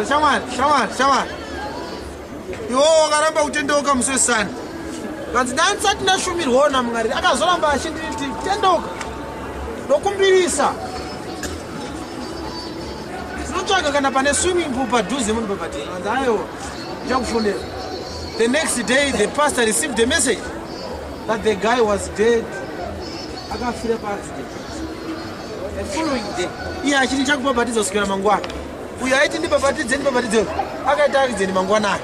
Shamwari, shamwari, shamwari. Iwo wakaramba kutendeuka musi weSunday. Kanzi ndandisati ndashumirwawo naMwari. Akazoramba achinditi tendeuka. Ndokumbirisa. Tinotsvaga kana pane swimming pool padhuze munobhabhatira. Kanzi aiwa, ndichakufonera. The next day the pastor received a message that the guy was dead. Akafira paaccident. The following day iye achiti ndichakubhabhatidza kusvikira mangwana. Uyo aiti ndibhabhatidze ndibhabhatidze akaita accident mangwanani.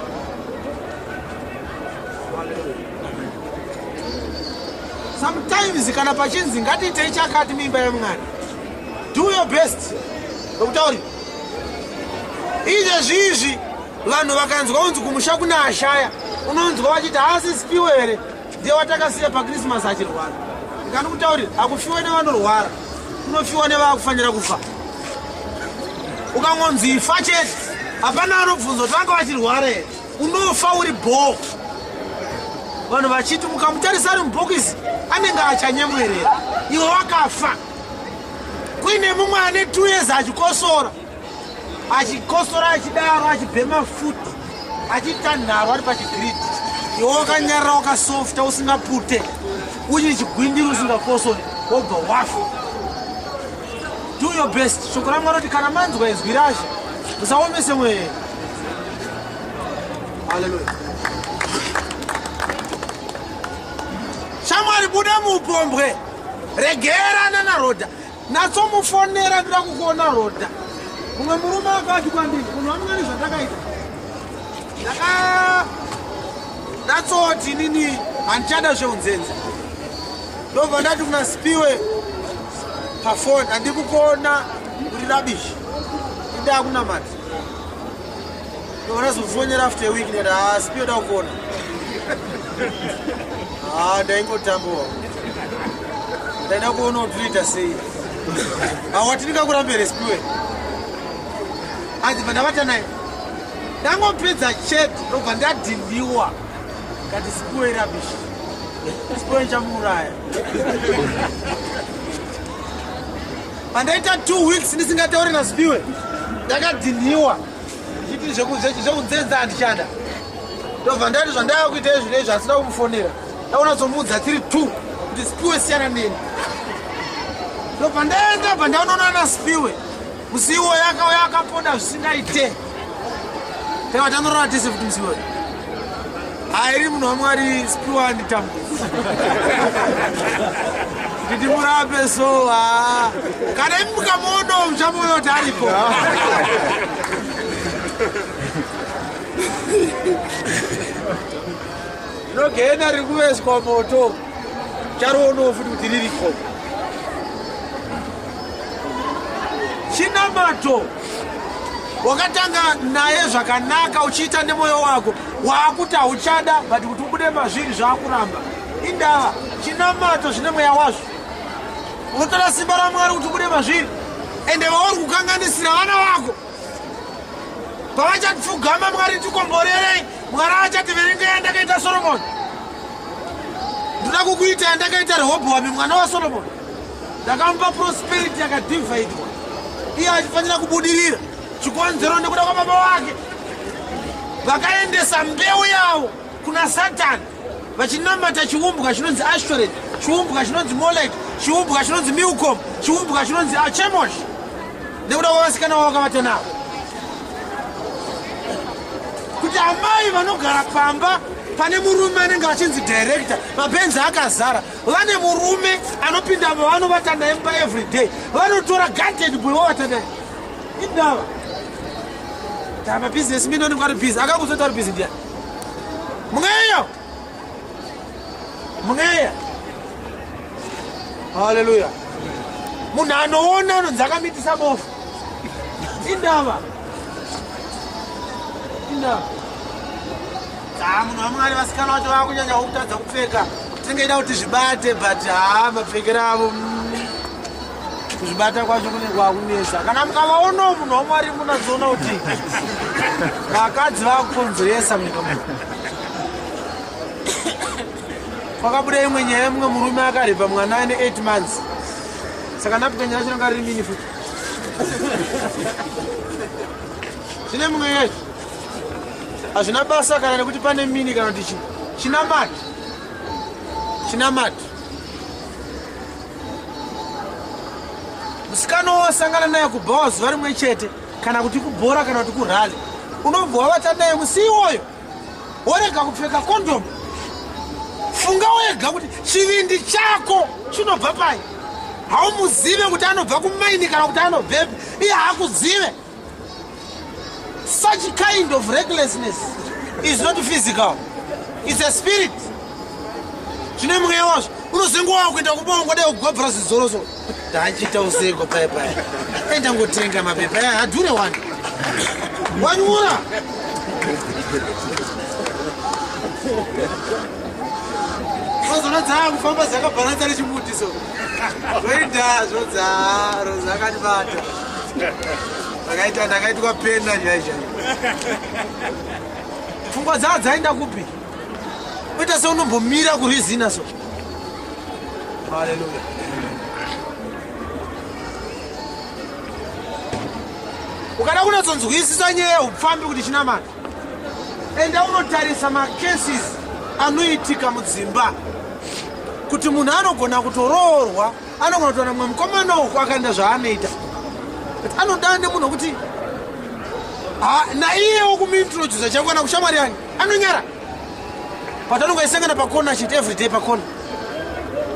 Sometimes kana pachinzi ngatiitei chakati mimba yaMwari, do your best. Ndokutauri izvezvi izvi vanhu vakanzwa unzi kumusha kune ashaya, unonzwa vachiti haasi Sipiwe here ndiye watakasiya paChristmas achirwara. Ndikandikutaurira, hakufiwe nevanorwara, kunofiwa nevakufanira kufa. Ukangonzi ifa chete, hapana anobvunza kuti vanga vachirwara here, unofa uri bhoo. Vanhu vachiti mukamutarisa ari mubhokisi anenge achanyemwerera, iwe wakafa. Kuine mumwe ane 2 years achikosora achikosora achidaro achibhema futi achiita nharo ari pachigrid, iwe wakanyarara wakasofta usingapute uchiri chigwindiri usingakosori, wobva wafa. Do your best. Shoko raMwari kuti kana manzwa izwi rashe musaomese mwoyo yenyu. Haleluya. Shamwari, buda muupombwe, regerana naRodha. Natsomufonera, ndoda kukuona Rodha. Mumwe murume akati kwandiri, munhu waMwari, zvandakaita ndaka natsoti inini handichada zveunzenza. Ndobva ndati kuna Sipiwe pafoni, handikukuona, uri rubbish, indaa kunamata. Ndobva ndazomufonera after a week, ndikati, ha, Sipiwe, da kukuona. Ha, ndaingotambowa, ndaida kuona kuti unoita sei. Hawatindingakurambere Sipiwe. Adzibva ndavata naye, ndangopedza chete, ndobva ndadhindiwa kati Sipiwe rubbish, Sipiwe ndichamuuraya. Pandaita 2 weeks ndisingatauri naSipiwe, ndakadhinhiwa ndichiti zvekunzenza handichada. Ndobva ndati zvandava kuita izvi neizvi, handisina kumufonera, ndakunatsomuudza tiri 2 kuti Sipiwe, siyana neni. Ndobva ndaenda, bva ndaonoona naSipiwe musi iwoyo, akauya akaponda zvisingaite. Taiva tanorora tese futi musi iwoyo. Hairi munhu waMwari, Sipiwe anditambudza nditi murape. So ha, kana imi mukamuonawo muchamuona kuti aripo. Rinogena riri kuveswa moto, charionawo futi kuti ririko. Chinamato wakatanga naye zvakanaka, uchiita nemwoyo wako, waakuti hauchada, but kuti ubude mazviri zvaakuramba. Indava chinamato zvine mweya wazvo, unotora simba raMwari kuti ubude mazviri. Ende vauri kukanganisira vana vako, pavachatipfugama, Mwari tikomborerei, Mwari achati, verenga yandakaita Soromoni. Ndoda kukuita yandakaita Rehobhoami mwana waSoromoni. Ndakamupa prosperity yakadivhaidwa, iye achifanira kubudirira. Chikonzero nekuda kwababa wake vakaendesa mbeu yavo kuna Satani, vachinamata chiumbwa chinonzi Ashtoret, chiumbwa chinonzi Molek, chiumbwa chinonzi Milcom, chiumbwa chinonzi Achemosh, nekuda kwavasikana vavo vakavata navo. Kuti amai vanogara pamba pane murume anenge achinzi director, mapenzi akazara, vane murume anopinda vanovata naye mumba every day, vanotora garden boy vovata naye. Indava tamabhizinesi mini anenge ari busy. Akakuzoti ari busy ndiani? Mweya, mweya. Haleluya. Munhu anoona anonzi akamitisa bofu. Indava, indava. Ah, munhu waMwari, vasikana vacho vakunyanya kutadza kupfeka. Tinenge ida kuti zvibate, but haa, mapfekero avo, kuzvibata kwacho kune kwakunetsa. Kana mukavaonawo, munhu waMwari, munazoona kuti vakadzi vakukonzeresa munyika muno. Kwakabuda imwe nyaya yemumwe murume akarepa mwana ane 8 months, saka napkin racho ranga riri mini futi. Zvine mweya izvi. Hazvina basa kana nekuti pane mini kana kuti chii. Chinamato. Chinamato. Musikana wosangana naye kubhawa zuva rimwe chete kana kuti kubhora kana kuti kurally. Unobva wavata naye musi iwoyo. Worega kupfeka kondomu. Funga wega kuti chivindi chako chinobva pai. Haumuzive kuti anobva kumaini kana kuti anobvepi. Iye haakuzive. Such kind of recklessness is not physical. It's a spirit. Zvine mweya wazvo. Unozenge wakuenda kubongo dai kugobvura zizoro so. Ndachiita useko paya paya. Enda ngotenga mapepa aya adhure wani. Wanyura. Unozoona dzakufamba dzakabharansa nechimuti so. Zvoita zvodzaro zvakandibata. Ndakaita ndakaitwa pena chai chai. Pfungwa dzaa dzaenda kupi? Uita seunombomira kurizina so. Hallelujah. Ukada kunatsonzwisisa nyaya yeupfambi kuti chinamata, enda unotarisa macases anoitika mudzimba kuti munhu anogona kutoroorwa, anogona kutowana mumwe mukomana uku akaenda zvaanoita, but anodana nemunhu wekuti naiyewo kumuintrodusa chako kana kushamwari yani anonyara, but anonga aisangana pakona chete everyday pakona,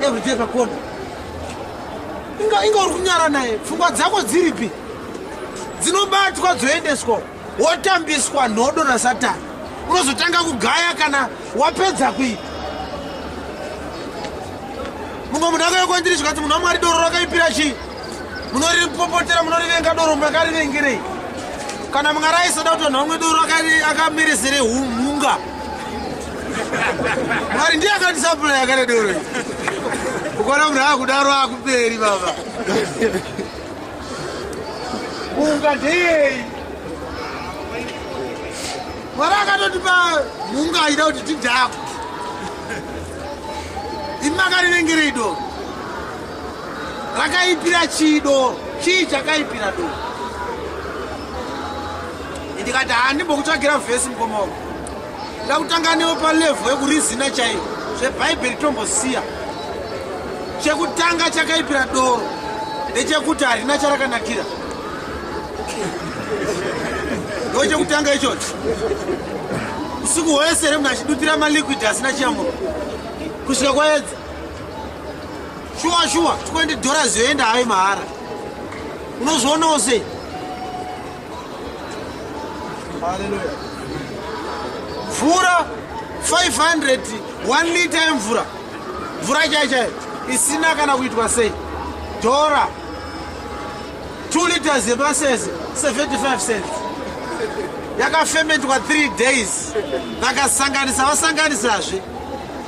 everyday pakona. Inga inga uri kunyara naye, pfungwa dzako dziripi? Dzinobatwa dzoendeswa, wotambiswa nhodo naSatani. Unozotanga kugaya kana wapedza kuita. Mumwe munhu akauya kwandiri zvikanzi, munhu waMwari, doro rakaipira chii? Munoripopotera, munorivenga doro, makarivengerei? Kana Mwari aisada kuti vanhu vamwe doro akamirisire mhunga. Mwari ndiye akandisapura yakare doro iri. Ukaona munhu akudaro akuperi baba. Mhunga ndeyei? Mwari akatotipa mhunga aida kuti tidhakwe. Imi makarivengerei doro? Rakaipira chii doro? Chii chakaipira doro? Ndikati handimbokutsvagira vhesi mukoma wangu. Ndakutanga newe palevel yekurizina chaiyo. ZveBhaibheri tombosiya. Chekutanga chakaipira doro ndechekuti harina charakanakira. Ndo chekutanga ichocho. Usiku hwese here munhu achidutira maliquid asina chiyamuro kusvika kwaedza. Shuwa shuwa 20 dollars yoenda hayo mahara. Unozvionawo sei? Hallelujah. Mvura 500 1 liter yemvura, mvura chaiyo chaiyo isina kana kuitwa sei, dhora. 2 liters yemasese 75 cents, yakafementwa 3 days, vakasanganisa vasanganisazve.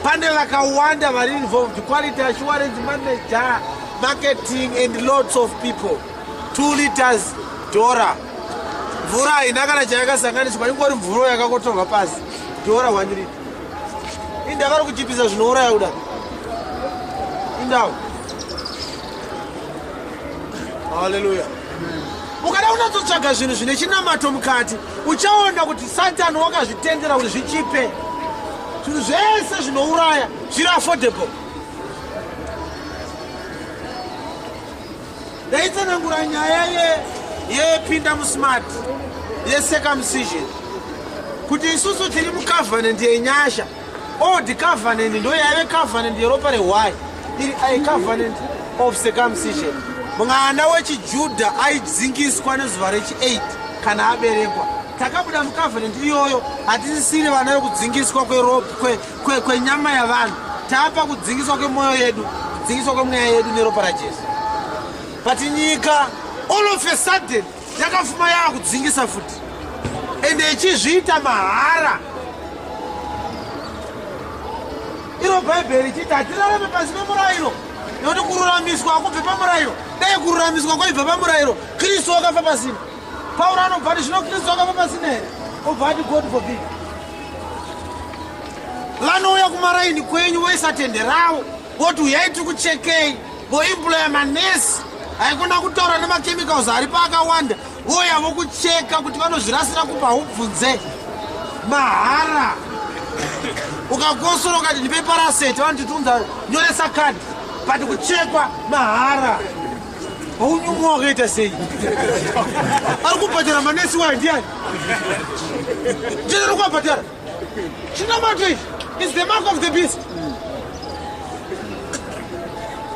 Pane vakawanda vari involved, quality assurance manager, marketing and lots of people. 2 liters dhora. Mvura haina kana chayakasanganiswa, ingori mvura yakakotorwa pasi. Dhora 1 liter. Inda vari kuchipisa zvinouraya kuda. Indawo. Hallelujah. Ukada unatsotsvaga zvinhu zvine chinamato mukati, uchaona kuti Satani wakazvitendera kuti zvichipe. Zvinhu zvese zvinouraya zviri affordable. Ndaitsanangura nyaya yepinda musmart yecircumcision kuti isusu tiri mucovenant yenyasha. Old covenant ndo yaive covenant yeropa rehwai, iri a covenant of circumcision. Mwana wechiJudha aidzingiswa nezuva rechi8 kana aberekwa. Takabuda mucovenant iyoyo, hatisisiri vana vekudzingiswa kwenyama yavanhu. Tapa kudzingiswa kwemwoyo yedu, kudzingiswa kwemweya yedu neropa raJesu. But nyika all of a sudden yakafuma yaakudzingisa futi, ende ichizviita mahara. Iro Bhaibheri richiti hatirarame pasi pemurayiro, nekuti kururamiswa hakubve pamurayiro. Dai kururamiswa kwaibva pamurayiro, Kristu wakafa pasina. Pauro anobva ati zvino Kristu wakafa pasina here? Obva ati God forbid. Vanouya kumaraini kwenyu voisa tende ravo, voti uyai tikuchekei, voemploya manesi. Haikona kutaura nemachemicals aripo akawanda. Voya vokucheka kuti vanozvirasira kupa haubvunze. Mahara. Ukakosora ukati ndipe paraseti vanotitunza nyoresa card but kuchekwa mahara. Haunyumwa wakaita sei? Ari kubhadhara manesi wayo ndiani? Ndiani ari kuabhadhara? Chinamato ichi is the mark of the beast.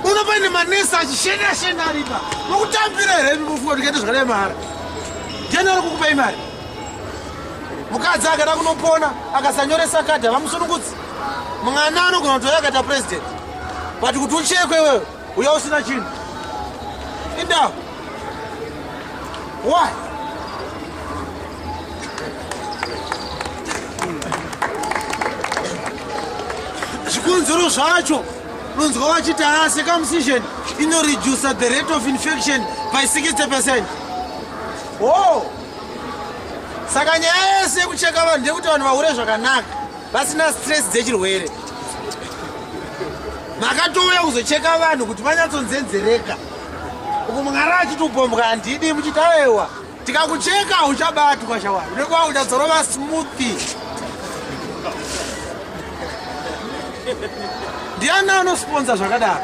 Uno paine manesi achishena shena aripa. Mukutambira here imi mufunga kuti kaita zvakadai mahara? Ndiani ari kukupai mari? Mukadzi akada kunopona akasanyoresa kadhi havamusunungudzi. Mwana anogona kutouya akaita president. But kuti uchekwe iwewe uya usina chinhu. Indawo. Why? Zvikonzero zvacho unonzwa vachiti haa circumcision inoreducer the rate of infection by 60%. Oh! Saka nyaya yese yekucheka vanhu ndeyekuti vanhu vahure zvakanaka vasina stress dzechirwere. Makatouya kuzocheka vanhu kuti vanyatsonzenzereka. Uku Mwari achitupombwa handidi muchiti aiwa tikakucheka uchabatwa shawari unenge wakuchadzorova smoothie. Ndiani anosponsa zvakadaro?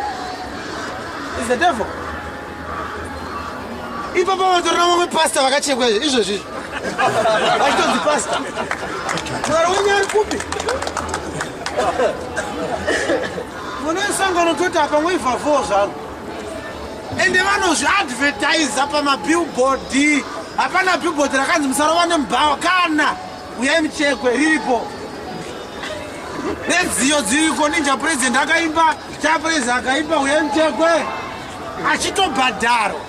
Is the devil. Ipapo vatorina vamwe pastor vakachekwa izvozvi izvo vachitonzi pastor. Mwari wenyu ari kupi? Mune sangano toti apa mwaivhavoo zvaro. Ende vanozviadvertisa pamabillboard. Hapana billboard rakanzi musarova nemubhawa kana uyai muchekwe riripo. Nedziyo dziriko, Ninja President akaimba, Cha President akaimba uyai muchekwe achitobhadharwa.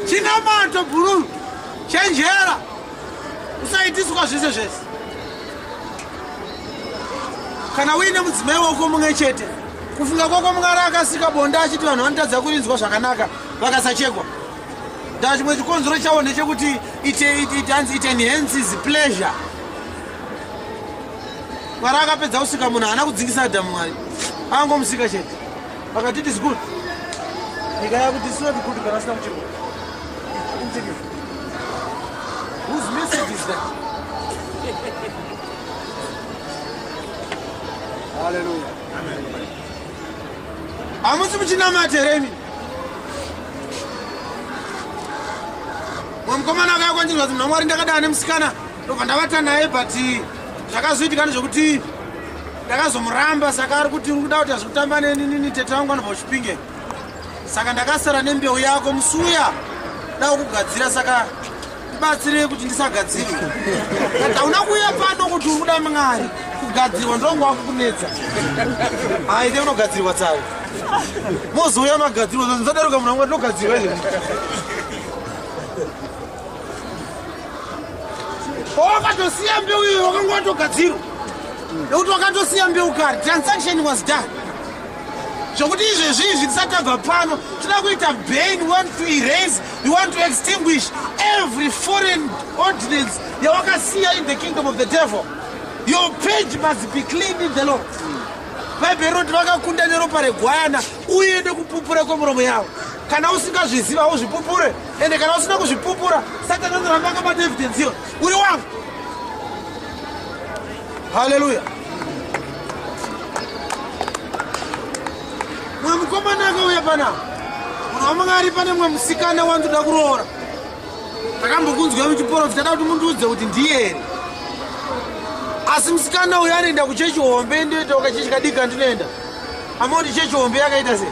Chinamato bhururu, chenjera. Usaitiswa zvese zvese. Kana uine mudzimai wako mumwe chete, kufunga kwako Mwari akasika bonde achiti vanhu vanotadza kurinzwa zvakanaka vakasachekwa. Ndaa chimwe chikonzero chavo ndechekuti it enhances pleasure. Mwari akapedza kusika munhu haana kudzingisa Adamu Mwari. Angomusika chete. Akati it is good. Nyika yakuti it's not good kana asina kuchekwa. Whose message is that? Hallelujah. Hamusi muchinamata here imi? Mumwe mukomana akauya kwandiri zvanzi muna Mwari ndakadana nemusikana ndobva ndavata naye but zvakazoitika ndezvekuti ndakazomuramba saka ari kuti uri kuda kuti azvikutamba neni nini tete vangu anobva kuchipinge. Saka ndakasara nembeu yako musuya da kugadzira saka ndibatsirei kuti ndisagadzirwe. Kati hauna kuuya pano kuti uri kuda Mwari kugadzirwa ndongo wako kunetsa. Hai ite unogadzirwa tsayo. Mozouya magadzirwa ndinodaruka munhu wangu ndinogadzirwa izvi. Wakatosiya mbeu iyo wakanga watogadzirwa. Nekuti wakatosiya mbeu kare. Transaction was done. Zvokuti izvezvi izvi tisati tabva pano toda kuita ban, we want to erase, we want to extinguish every foreign ordinance yawakasiya in the kingdom of the devil. Your page must be clean in the Lord. Bhaibheri rinoti vakakunda neropa regwayana uye nekupupura kwemuromo yavo. Kana usingazviziva hauzvipupure, ende kana usina kuzvipupura Satani anoramba akabata evidence iyo. Uri wangu. Hallelujah. Mumwe mukomana akauya panapa, munhu waMwari, pane mumwe musikana wandoda kuroora. Takambokunzwa muchiporofita, da kuti mundiudze kuti ndiye here. Asi musikana uyu anoenda kuchechi hombe, ndoita kachechi kadiki kandinoenda. Amoti chechi hombe yakaita sei?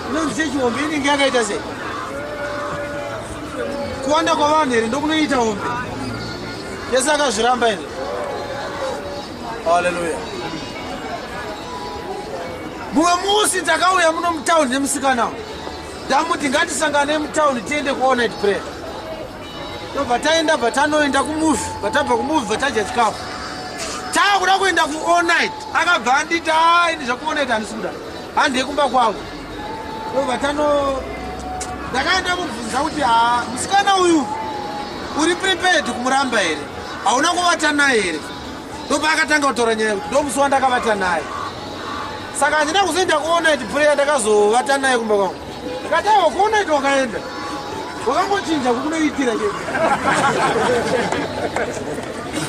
Inonzi chechi hombe inenge yakaita sei? Kuwanda kwavanhu here ndokunoita hombe? Yesu akazviramba here? Hallelujah. Mumwe musi takauya muno mutaundi nemusikana ndamuti ngatisangane mutaundi tiende ku all night prayer. Tobva taenda, bva tanoenda kumuvi, bva tabva kumuvi, bva tadya chikafu. Taakuda kuenda ku all night, akabva anditi hai ndi zvaku all night handisi kuda, handei kumba kwavo. Tobva tano ndakaenda mubvunza kuti ha musikana uyu uri prepared kumuramba here? Hauna kuvata naye here? Ndopaakatanga kutaura nyaya yekuti ndomusi wandakavata naye. Saka handina kuzoenda kuonight prayer, ndakazovata naye kumba kwangu. Ndikati aiwa, kuonight wakaenda wakangochinja kukunoitira chete,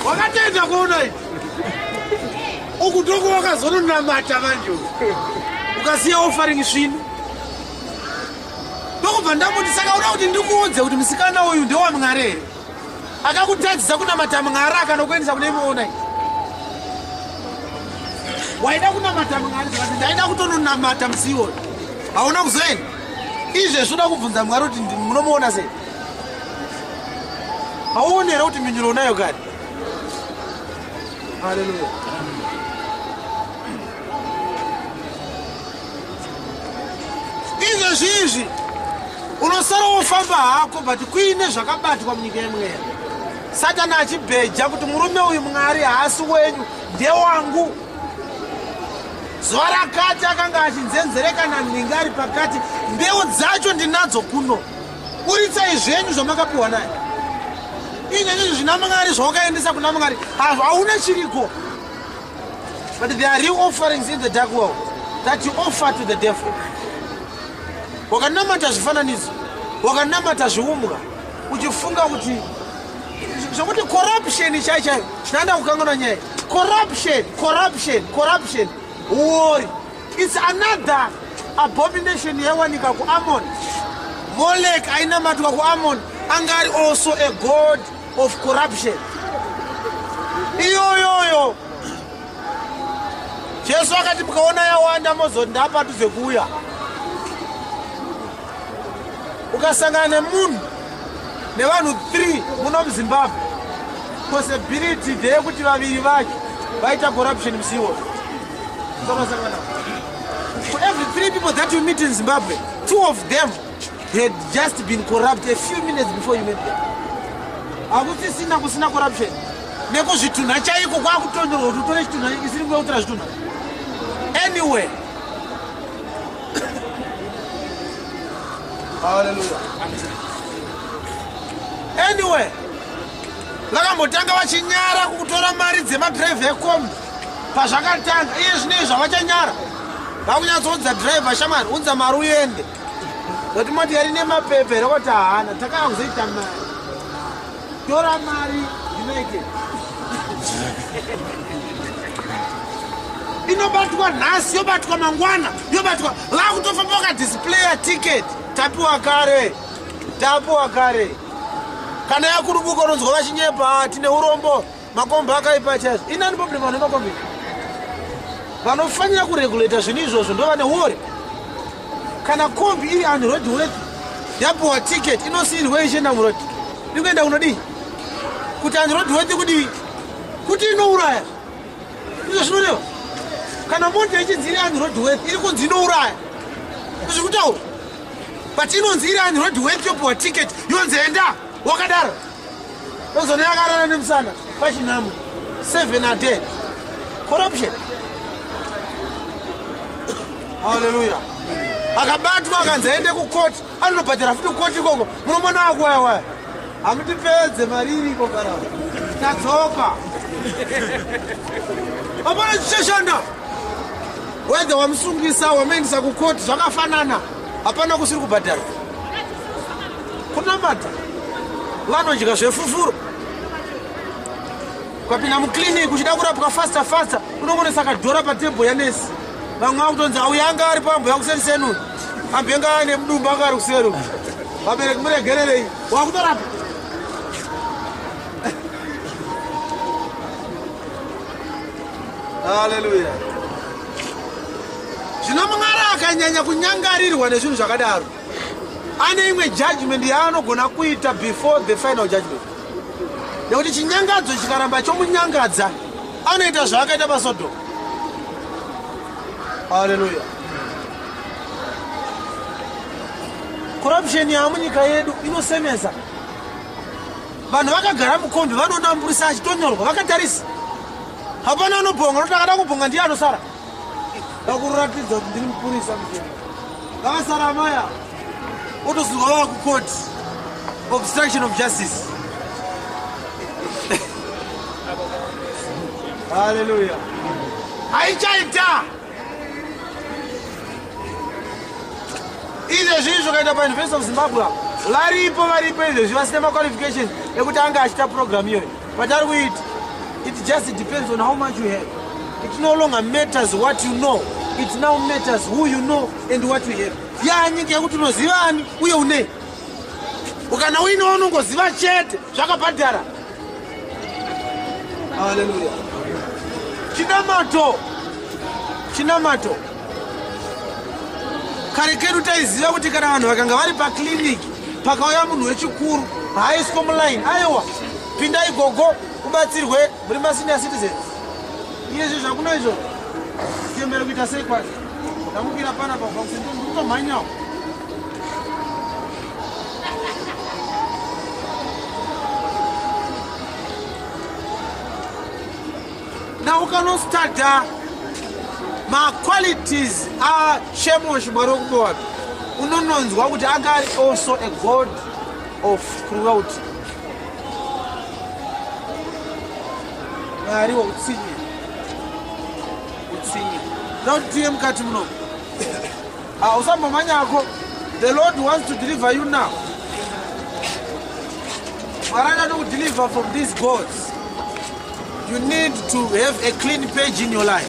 wakatoenda kuonight uku ndoko wakazononamata manje ukasiya offering svinu. Ndokubva ndamuti, saka uda kuti ndikuudze kuti musikana uyu ndewamwari here, akakutadzisa kunamata Mwari akanokuendesa kune imwe onight? Waida kunamata Mwari, zvakati ndaida kutononamata musi iwoyo, hauna kuzoenda. Izvezvi uda kubvunza Mwari kuti munomuona sei? Hauoni here kuti mhinyuro unayo kare? Haleluya. Izvezvi izvi unosara wofamba hako, but kuine zvakabatwa munyika yemweya, Satani achibheja kuti murume uyu Mwari haasi wenyu, ndewangu. Zuva rakati akanga achinzenzereka nanhingi ari pakati, mbeu dzacho ndinadzo kuno, uritsai zvenyu zvamakapiwa naye. Izvezvi zvina Mwari zvawakaendesa kuna Mwari hauna chiriko, but there are real offerings in the dark world that you offer to the devil. Wakanamata zvifananidzo, wakanamata zviumbwa, uchifunga kuti zvokuti corruption chai chaiyo. Ndanda kukanganwa nyaya. Corruption, corruption, corruption, uori, it's another abomination yaiwanika kuAmon. Molek ainamatwa kuAmon anga ari also a god of corruption. Iyoyoyo Jesu akati mukaona yawanda mozoti ndapadhuze kuuya. Ukasangana nemunhu nevanhu 3 muno muZimbabwe, possibility ndeyekuti vaviri vacho vaita corruption musi iwoyo. Saka for every three people that you meet in Zimbabwe, two of them had just been corrupt a few minutes before you met them. Hakusisina kusina corruption. Nekuzvitunha chaiko kwakutonyorwa kuti utore chitunha, isiri nguva yekutora zvitunha. Anyway, haleluya. Anyway, vakambotanga vachinyara kutora mari dzemadhiraivha ekombi pazvakatanga. Iye zvino izvi havachanyara, vakunyatsoudza dhiraivha, shamwari, unza mari uende. Kuti moti yari nemapepa here? Kuti haana, takaya kuzoita mari, tora mari. United inobatwa nhasi, yobatwa mangwana, yobatwa, vakutofamba vakadisplaya ticket, tapiwa kare, tapiwa kare. Kana yakurubuka unonzwa vachinyepa, tine urombo, makombi akaipa chaizvo. Inani problem vane makombi vanofanira kuregulata zvinhu izvozvo ndo vane uori. Kana kombi iri unroadworthy, yapiwa ticket, inosiyirwa ichienda muroad, ikuenda kunodii? Kuti unroadworthy kudii? Kuti inouraya, izvo zvinoreva. Kana mota ichinzi iri unroadworthy, iri kunzi inouraya, izvi kutaura. But inonzi iri unroadworthy, yopiwa ticket, yonzi enda wakadaro. Ozone yakarara nemusana pachinamo, seven are dead. Corruption. Haleluya. Akabatwa akanzi aende kukoti, anonobhadhara futi kukoti ikoko. Munomona akuwaya waya, hamutipedze mari iriko kana tadzoka, hapana chichashanda. Whether wamusungisa, wamuendesa kukoti, zvakafanana, hapana kusiri kubhadhara. Kunamata vanodya zvefufuro. Ukapinda muclinic uchida kurapwa faster faster, unongonesa kadhora patebho yanesi. Vamwe vakutonzi auya anga ari pambo yakuseniseni, ambe anga ane mudumbu, anga ari kuseri, vabereki muregererei, wakutorapa. Haleluya. Zvino Mwari akanyanya kunyangarirwa nezvinhu zvakadaro, ane imwe judgment yaanogona kuita before the final judgment, nekuti chinyangadzo chikaramba chomunyangadza, anoita zvaakaita paSodom. Haleluya. Corruption yamunyika yedu inosemesa. Vanhu vakagara mukombi vanonamburisa achitonyorwa vakatarisa, hapana anobhonga, nokuti akada kubhonga ndiye anosara. Vakuratidza kuti ndiri mupurisa mutemo, vakasara maya otosungwa, vava kucourt, obstruction of justice. Haleluya. Haichaita. Izvezvi izvo kaita paUniversity of Zimbabwe varipo varipo izvezvi vasina maqualifications ekuti ange achiita program iyoyo. But ari kuita. It just depends on how much you have. It no longer matters what you know. It now matters who you know and what you have. Yanyika yekuti unoziva ani uye unei. Ukana uine waunongoziva chete zvakabhadhara. Haleluya. Chinamato. Chinamato. Kare kedu taiziva kuti kana vanhu vakanga vari paclinic pakauya munhu wechikuru haaiswa muline. Aiwa, pindai gogo ubatsirwe muri masenior citizens. Iye zvakuno izvo chembere kuita sei kwacho? Ndamukira panapa kubva kusendeni ndikutomhanyawo. Now ukanostada maqualities aShemosh mwari wekuMoabhi unononzwa kuti anga ari also a god of cruelty, mwari woutsinye. Utsinye. Ndoda kuti tiye mukati muno. Ah, usambomhanyako. The Lord wants to deliver you now. Mwari anoda kudeliver from these gods. You need to have a clean page in your life.